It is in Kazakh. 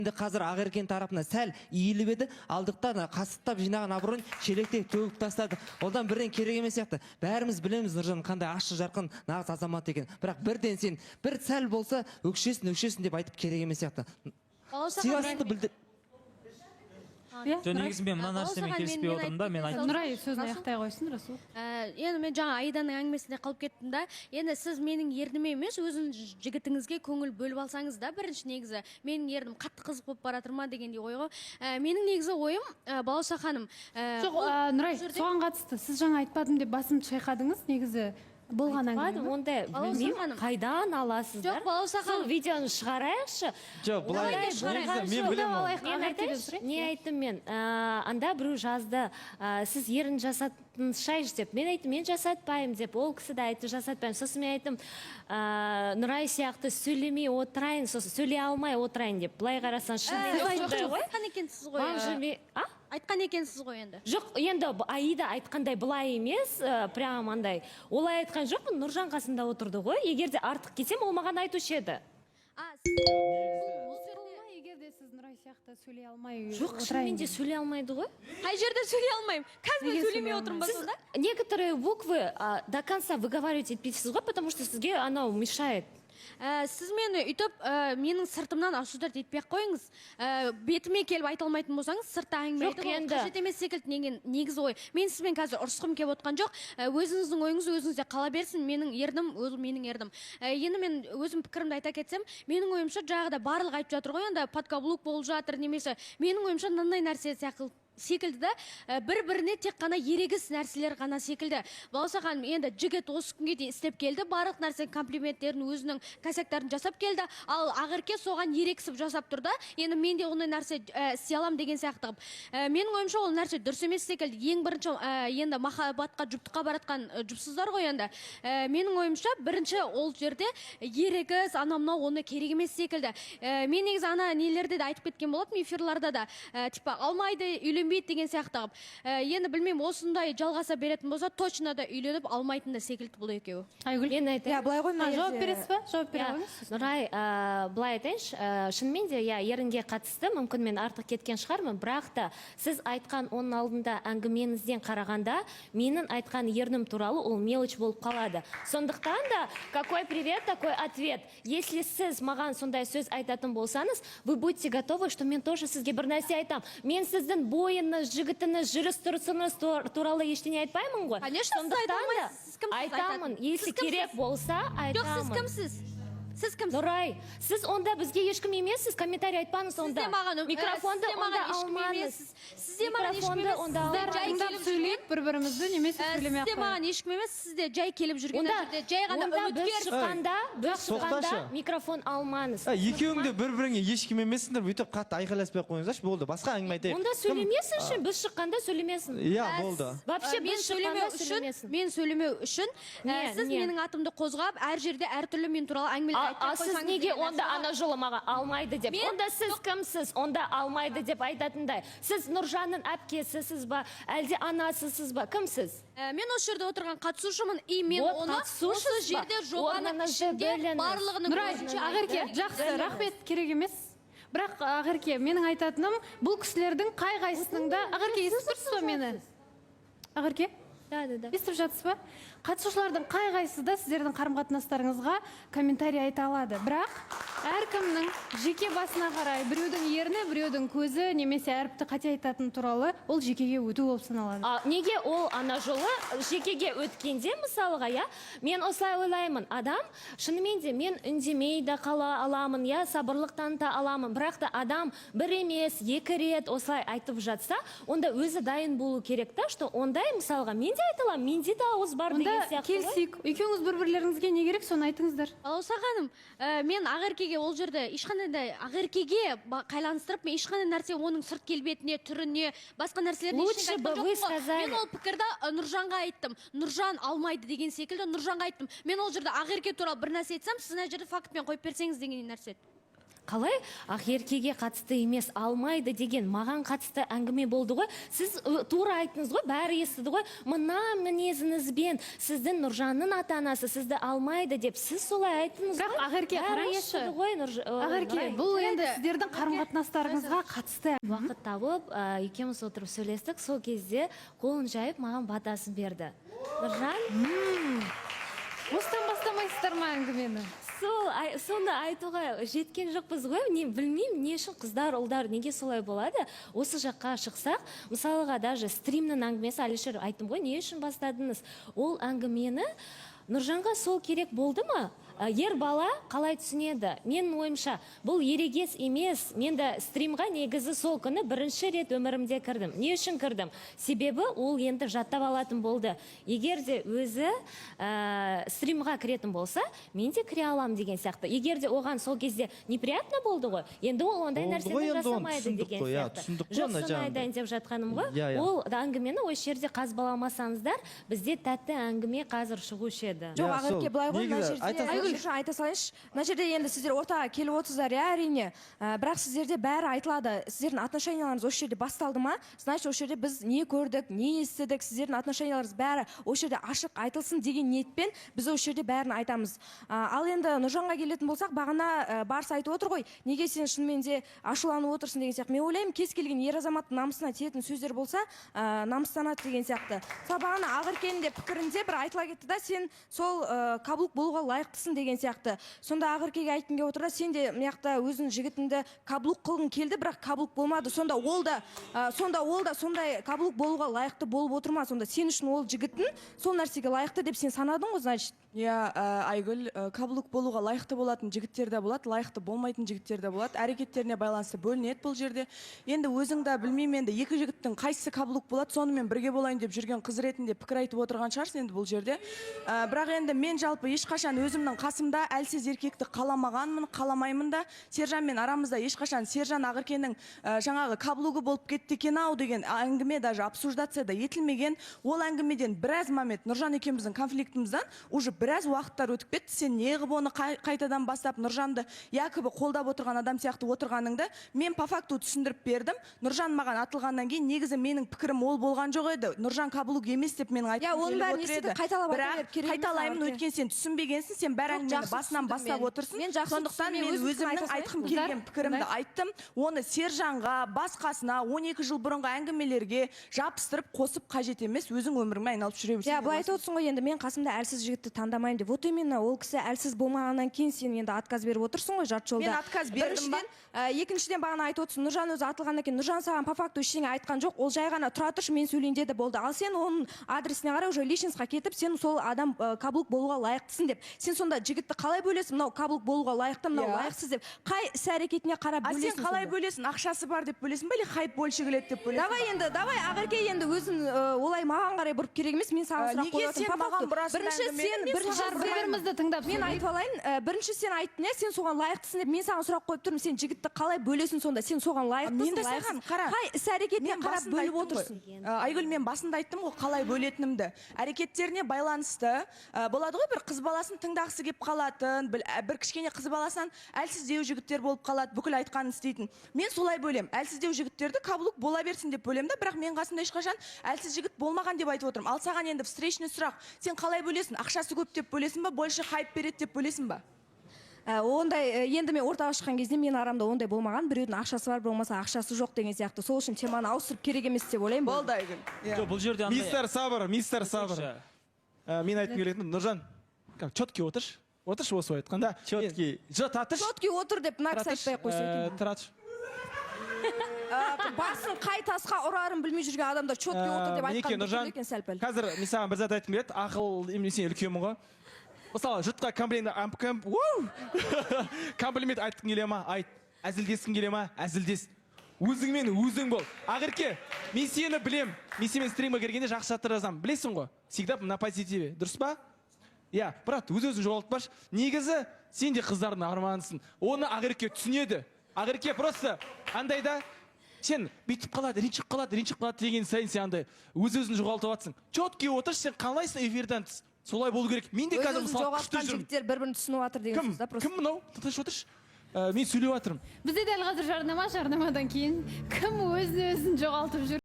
Енді қазір Ақеркен тарапына сәл иіліп еді, алдық та ана қасықтап жинаған абыройын шелектеп төгіп тастады. Одан бірден керек емес сияқты. Бәріміз білеміз Нұржан қандай ашық, жарқын, нағыз азамат екен. Бірақ бірден сен бір сәл болса өкшесін, өкшесін деп айтып керек емес сияқты. Балауса ханым, Сыйластықты білдір. Иә, Жоқ, Нұрай? негізі мен мына Балауса нәрсемен ханым, келіспей мен отырмын да, мен айтып айттым. Нұрай сөзін Расул? аяқтай қойсын, Расул. Енді мен жаңа Аиданың әңгімесіне қалып кеттім да. Енді сіз менің ерніме емес, өзіңіз жігітіңізге көңіл бөліп алсаңыз да бірінші. Негізі менің ернім қатты қызық болып бара жатыр ма дегендей ой ғой. Менің негізі ойым, Балауса ханым, Жоқ, ол Нұрай, бұл жерде- соған қатысты сіз жаңа айтпадым деп басымды шайқадыңыз. Негізі болған әңгіме Айтпадым ме? ондай. Балауса Білмеймін, ханым. қайдан аласыздар? Жоқ, Балауса Сол ханым. видеоны шығарайықшы. Жоқ, былай, Олай негізі мен болған білемін жоқ. оны. Алайық, Мен Ақеркеден айтайыншы, сұрайық. не айттым мен? Анда біреу жазды, сіз ерін жасатыңызшайшы деп. Мен айттым, мен жасатпаймын деп. Ол кісі де айтты, жасатпаймын. Сосын мен айттым, Нұрай сияқты сөйлемей отырайын, сосын сөйлей алмай отырайын деп. Былай қарасаң, шынымен Жоқ, сондай жоқ, ғой. айтқан екенсіз ғой. Вам же а? Айтқан екенсіз ғой енді. Жоқ, енді Аида айтқандай былай емес, прям андай. Олай айтқан жоқпын, Нұржан қасында отырды ғой. Егер де артық кетсем, ол маған айтушы еді. А, бұл жерде Егер де сіз Нұрай сияқты сөйлей алмай Жоқ, отырайын шынымен де деп. сөйлей алмайды ғой. Қай жерде сөйлей алмаймын? Қазір мен Неге сөйлемей сөйлей отырмын ба Сіз сонда? некоторые буквы до конца выговаривать етпейсіз ғой, потому что сізге анау мешает. Сіз мені өйтіп, менің сыртымнан осуждать етпей ақ қойыңыз. Бетіме келіп айта алмайтын болсаңыз, сыртта әңгіме Жоқ, айтып ол енді. қажет емес секілді. Деген негізі ой, мен сізбен қазір ұрысқым келіп отқан жоқ. Өзіңіздің ойыңыз өзіңізде қала берсін. Менің ернім ол менің ернім. Енді мен өзім пікірімді айта кетсем, менің ойымша, жаңағыда барлығы айтып жатыр ғой енді, подкаблук болып жатыр немесе, менің ойымша, мынандай нәрсе сияқты секілді да, бір біріне тек қана ерегіс нәрселер ғана секілді. Балауса ханым, енді жігіт осы күнге дейін істеп келді барлық нәрсе, комплименттерін, өзінің косяктарын жасап келді, ал Ақерке соған ерегісіп жасап тұр да. Енді мен де ондай нәрсе істей аламын деген сияқты қылып. Менің ойымша, ол нәрсе дұрыс емес секілді. Ең бірінші, енді махаббатқа, жұптыққа баратқан жұпсыздар ғой енді. Менің ойымша, бірінші ол жерде ерегіс, анау мынау оны керек емес секілді. Мен негізі ана нелерде де айтып кеткен болатынмын, эфирларда да, типа алмайды, үйленбейді деген сияқты қылып. Енді білмеймін, осындай жалғаса беретін болса, точно да үйленіп алмайтын да секілді бұл екеуі. Айгүл. Мен айтайын. Иә, былай ғой, мына А, жауап жерде- бересіз ба? Жауап бере Иә, қойыңыз. Нұрай, былай айтайыншы, шынымен де, иә, ерінге қатысты мүмкін мен артық кеткен шығармын, бірақ та сіз айтқан оның алдында әңгімеңізден қарағанда, менің айтқан ернім туралы ол мелочь болып қалады. Сондықтан да какой привет, такой ответ. Если сіз маған сондай сөз айтатын болсаңыз, вы будьте готовы, что мен тоже сізге бір нәрсе айтамын. Мен сіздің бойыңыз, жігітіңіз, жүріс тұрысыңыз туралы ештеңе айтпаймын ғой. Конечно, сіз айта Сондықтан да алмайсыз. Сіз кімсіз айтамын, айтатын? если Сіз кімсіз? керек болса, Жоқ, сіз айтамын. кімсіз? Сіз кімсіз? Нұрай, сіз онда бізге ешкім емессіз, комментарий айтпаңыз Сіз онда. де маған Микрофонды сіз де маған онда ешкім алмаңыз. емессіз. Сіз де маған ешкім Микрофонды емессіз. онда Сіз де алмаңыз. жай Тыңдап келіп сөйлейік бір бірімізді немесе сөйлемей Сіз де ақ маған қояйық. ешкім емес, сіз де жай келіп жүрген Онда, жерде жай ғана онда біз үміткер. шыққанда, біз шыққанда Тоқташы. микрофон алмаңыз. Ә, екеуің де бір біріңе ешкім емессіңдер, бүйтіп қатты айқайласпай ақ қойыңыздаршы, болды, басқа әңгіме айтайық. Онда сөйлемесінші, біз шыққанда сөйлемесін. Иә, болды. Вообще Мен біз сөйлемеу шыққанда үшін, сөйлемесін. мен сөйлемеу үшін, Не, сіз не? менің атымды қозғап, әр жерде әртүрлі мен туралы әңгімелер А, айтпай а сіз қойсаңыз неге деген онда нәрсе ғой. ана жолы маған алмайды деп? Онда сіз кімсіз? Онда алмайды деп айтатындай. Сіз Нұржанның әпкесісіз ба, әлде анасысыз ба? Кімсіз? Мен осы жерде отырған қатысушымын и мен Вот, оны қатысушысыз осы ба? жерде жобаның Орныңызды ішінде біліңіз. барлығының Нұрай, көзінше Ақерке, айттым. жақсы, рахмет, керек емес. Бірақ, Ақерке, менің айтатыным, бұл кісілердің қай қайсысының да, Ақерке, естіп тұрсыз ба мені? Ақерке? Да. Естіп жатсыз ба? Қатысушылардың қай қайсысы да сіздердің қарым қатынастарыңызға комментарий айта алады. Бірақ әркімнің жеке басына қарай біреудің ерні, біреудің көзі немесе әріпті қате айтатыны туралы ол жекеге өту болып саналады. А, неге ол ана жолы жекеге өткенде, мысалға, иә, мен осылай ойлаймын: адам шынымен де мен үндемей де қала аламын, иә, сабырлық таныта аламын, бірақ та адам бір емес, екі рет осылай айтып жатса, онда өзі дайын болу керек та, что ондай, мысалға, мен де айта аламын, менде де ауыз бар Онда деген сияқты ғой. келісейік. Екеуіңіз бір бірлеріңізге не керек, соны айтыңыздар. Балауса ханым, мен Ақеркеге ол жерде ешқандай да Ақеркеге байланыстырып, мен ешқандай нәрсе, оның сырт келбетіне, түріне, басқа нәрселеріне Лучше ештеңе бы айтқан вы жоқпын ғой. сказали. Мен ол пікірді Нұржанға айттым. Нұржан алмайды деген секілді Нұржанға айттым. Мен ол жерде Ақерке туралы бір нәрсе айтсам, сіз мына жерде фактпен қойып берсеңіз деген нәрсе. Қалай Ақеркеге қатысты емес, алмайды деген маған қатысты әңгіме болды ғой. Сіз тура айттыңыз ғой, бәрі естіді ғой. Мына мінезіңізбен сіздің Нұржанның ата анасы сізді алмайды деп сіз солай айттыңыз Бірақ, ғой. Ақерке, Бәрі қараңызшы. естіді ғой, Ақерке, Нұрай. бұл енді сіздердің қарым қатынастарыңызға қатысты. Уақыт тауып, екеуміз отырып сөйлестік. Сол кезде қолын жайып маған батасын берді Нұржан. Осыдан бастамайсыздар ма әңгімені? Сол соны айтуға жеткен жоқпыз ғой. Не білмеймін, не үшін қыздар, ұлдар неге солай болады. Осы жаққа шықсақ, мысалға, даже стримнің әңгімесі, Әлішер, айттым ғой, не үшін бастадыңыз ол әңгімені? Нұржанға сол керек болды ма? Ер бала қалай түсінеді? Менің ойымша, бұл ерегес емес. Мен де стримға негізі сол күні бірінші рет өмірімде кірдім. Не үшін кірдім? Себебі ол енді жаттап алатын болды. Егер де өзі стримға кіретін болса, мен де кіре аламын деген сияқты. Егер де оған сол кезде неприятно болды ғой, енді ол ондай Болды нәрсені ғой, енді оны жасамайды түсіндік деген қой, иә, сияқты. түсіндік қой Жоқ, ана соны жаңағыдай. айтайын деп жатқаным ғой. Иә, иә. Ол әңгімені осы жерде қазбаламасаңыздар, бізде тәтті әңгіме қазір шығушы еді. Жоқ, Иә, Ақерке, сол. былай ғой, мына Негізі, жерде айта Айгүл, Нұржан, айта салайыншы. Мына жерде енді сіздер ортаға келіп отырсыздар, иә, әрине. Бірақ сіздерде бәрі айтылады. Сіздердің отношенияларыңыз осы жерде басталды ма, значит, осы жерде біз не көрдік, не естідік, сіздердің отношенияларыңыз бәрі осы жерде ашық айтылсын деген ниетпен біз осы жерде бәрін айтамыз. Ал енді Нұржанға келетін болсақ, бағана Барс айтып отыр ғой, неге сен шынымен де ашуланып отырсың деген сияқты. Мен ойлаймын, кез келген ер азаматтың намысына тиетін сөздер болса, намыстанады деген сияқты. Мысалы, бағана Ақеркенің де пікірінде бір айтыла кетті да, сен сол каблук болуға лайықтысың деген сияқты. Сонда Ақеркеге айтқым келіп отыр да, сен де мына жақта өзің жігітіңді каблук қылғың келді, бірақ каблук болмады. Сонда ол да сондай каблук болуға лайықты болып отыр ма? Сонда сен үшін ол жігітің сол нәрсеге лайықты деп сен санадың ғой, значит. Иә, Айгүл, каблук болуға лайықты болатын жігіттер де болады, лайықты болмайтын жігіттер де болады. Әрекеттеріне байланысты бөлінеді бұл жерде. Енді өзің де білмеймін, енді екі жігіттің қайсысы каблук болады, сонымен бірге болайын деп жүрген қыз ретінде пікір айтып отырған шығарсың енді бұл жерде. Бірақ енді мен жалпы ешқашан өзімнің қасымда әлсіз еркекті қаламағанмын, қаламаймын да. Сержанмен арамызда ешқашан Сержан Ақеркенің жаңағы каблугы болып кетті екен ау деген әңгіме даже обсуждаться да етілмеген. Ол әңгімеден біраз момент Нұржан екеуміздің конфликтімізден уже біраз уақыттар өтіп кетті. Сен неғып оны қайтадан бастап, Нұржанды якобы қолдап отырған адам сияқты отырғаныңды мен по факту түсіндіріп бердім. Нұржан маған атылғаннан кейін негізі менің пікірім ол болған жоқ еді. Нұржан каблук емес деп менің айтқым Иә, оның келіп бәрін отыр естідік, еді. қайталап айта Бірақ беріп керек емес, қайталаймын, Ақерке. өйткені сен түсінбегенсің, сен бәрі Жоқ, әңгімені жақсы басынан түсіндім бастап мен. отырсың. Мен жақсы Сондықтан түсіндім, мен мен өзім өзімнің айта айтқым салайын. келген пікірімді айттым. Оны Сержанға, басқасына, 12 жыл бұрынғы әңгімелерге жабыстырып қосып қажет емес, өзің өміріңмен айналып жүре берсең. Иә, былай айтып отырсың ғой енді, мен қасымда әлсіз жігітті таңдамаймын деп. Вот именно, ол кісі әлсіз болмағаннан кейін сен енді отказ беріп отырсың ғой жарты жолда. Мен отказ бердім ба? Біріншіден, екіншіден, бағана айтып отырсың, Нұржан өзі атылғаннан кейін Нұржан саған по факту ештеңе айтқан жоқ, ол жай ғана тұра тұршы, мен сөйлейін деді, болды. Ал сен оның адресіне қарай уже личностьқа кетіп, сен сол адам каблук болуға лайықтысың деп. Сен сонда жігітті қалай бөлесің? Мынау каблук болуға лайықты, мынау лайықсыз деп. Қай іс әрекетіне қарап А сен бөлесің қалай сонда? бөлесің? Ақшасы бар деп бөлесің ба или хайп больше келеді деп бөлесің? Давай енді, давай, Ақерке, енді өзің олай маған қарай бұрып керек емес, мен саған Ә, сұрақ неге қойып сен отырмын. По маған факту, бұрасың бірінші әңгімені? сен, Мен бірінші саған бір бірімізді тыңдап мен сөйлейік. айтып алайын, бірінші сен айттың, иә, сен соған лайықтысың деп, мен саған сұрақ қойып тұрмын, сен жігітті қалай бөлесің сонда? Сен соған лайықтысың, Мен де лайықсыз. саған, қара. Қай іс әрекетіне Мен қарап басында бөліп айттым ғой. отырсың? Айгүл, мен басында айттым ғой қалай бөлетінімді. Әрекеттеріне байланысты болады ғой, бір қыз баласын тыңдағысы келіп қалатын, бір кішкене қыз баласынан әлсіздеу жігіттер болып қалады, бүкіл айтқанын істейтін. Мен солай бөлем. Әлсіздеу жігіттерді каблук бола берсін деп бөлем да, бірақ мен қасымда ешқашан әлсіз жігіт болмаған деп айтып отырмын. Ал саған енді встречный сұрақ. Сен қалай бөлесің? Ақшасы көп деп бөлесің ба, больше хайп береді деп бөлесің ба? Ондай енді мен ортаға шыққан кезде менің арамда ондай болмаған, біреудің ақшасы бар, болмаса ақшасы жоқ деген сияқты. Сол үшін теманы ауыстырып керек емес деп ойлаймын. Болды, Айгүл. Иә. Жоқ, бұл жерде андай Мистер Сабыр, мистер Сабыр. Мен айтқым келетіні, Нұржан, как четкий отыршы. Отыршы осы айтқанда. Четкий. Жоқ, татыш. Четкий отыр деп мына кісі айтпай ақ қойса екен. Тұра тұршы. Басын қай тасқа ұрарын білмей жүрген адамдар четкий отыр деп Мінекей, айтқан Нұржан, екен сәл пәл. қазір мен саған бір зат айтқым келеді. Ақыл, мен сен үлкенмін ғой. Мысалы, жұртқа комплимент, комплимент айтқың келе ма? Айт. Әзілдескің келе ма? Әзілдес. Өзіңмен өзің бол. Ақерке, мен сені білем. Мен сенімен стримге кіргенде жақсы заттар жазамын. Білесің ғой? Всегда на позитиве. Дұрыс па? Иә, брат, өз өзін жоғалтпашы. Негізі, сен де қыздардың арманысың. Оны Ақерке түсінеді. Ақерке просто андай да, сен бүйтіп қалады, ренжіп қалады, ренжіп қалады деген сайын сен андай өз өзін жоғалтып жатсың. Четкий отыршы, сен қалайсың эфирден тыс. Солай болу керек. Мен де Өз қазір өзін мысалы күшті жоғалтқан жүрмін. жігіттер бір бірін түсініп жатыр деген Кім? сөз да просто. Кім мынау? Тыныш отыршы. Мен сөйлеп жатырмын. Бізде дәл қазір жарнама. Жарнамадан кейін кім өзін өзін жоғалтып жүр?